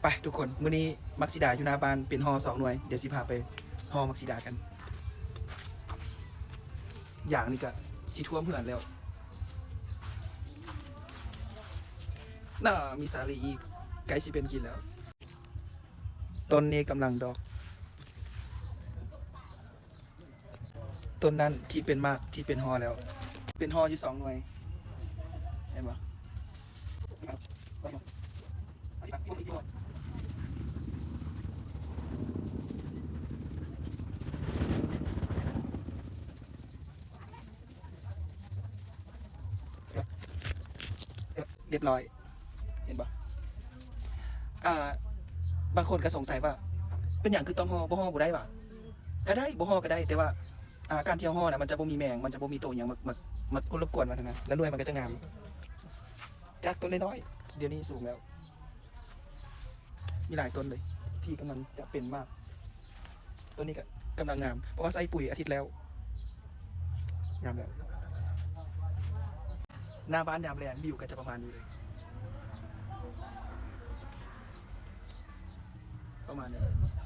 ໄປທຸກຄົນ ມື້ນີ້ໝາກສີດາຢູ່ໜ້າບ້ານເປັນຫໍ່ສອງໜ່ວຍ ດຽວຊິພາໄປຫໍ່ໝາກສີດາກັນ. ຢາງນີ້ກະຊິຖ້ວມເຮືອນແລ້ວ. ໜ້າມີສາລີອີກ ໃກ້ຊິເປັນກິນແລ້ວ. ຕົ້ນນີ້ກຳລັງດອກ. ຕົ້ນນັ້ນທີ່ເປັນໝາກ ທີ່ເປັນຫໍ່ແລ້ວ ເປັນຫໍ່ຢູ່ສອງໜ່ວຍ ເຫັນບໍ່? ຮຽບຮ້ອຍ ເຫັນບໍ່? ອ່າ ບາງຄົນກໍສົງໄສວ່າ ເປັນຫຍັງຄືຕ້ອງຫໍ່ ບໍ່ຫໍ່ບໍ່ໄດ້ຫວາ? ກໍໄດ້ ບໍ່ຫໍ່ກໍໄດ້ ແຕ່ວ່າ ອ່າ ການທີ່ເຮົາຫໍ່ນະ ມັນຈະບໍ່ມີແມງ ມັນຈະບໍ່ມີໂຕຫຍັງມາ ມາ ມາກົນລົບກວນມັນນະ ແລ້ວໜ່ວຍມັນກໍຈະງາມ. ຈາກຕົ້ນນ້ອຍໆ ດຽວນີ້ສູງແລ້ວ. ມີຫຼາຍຕົ້ນເລີຍ ທີ່ກຳລັງຈະເປັນໝາກ. ຕົ້ນນີ້ກໍກຳລັງງາມ ເພາະວ່າໃສ່ປຸຍອາທິດແລ້ວ ງາມແລ້ວ. ໜ້າບ້ານຍາມແລງ ວິວກໍຈະປະມານນີ້ເລີຍ ປະມານນີ້.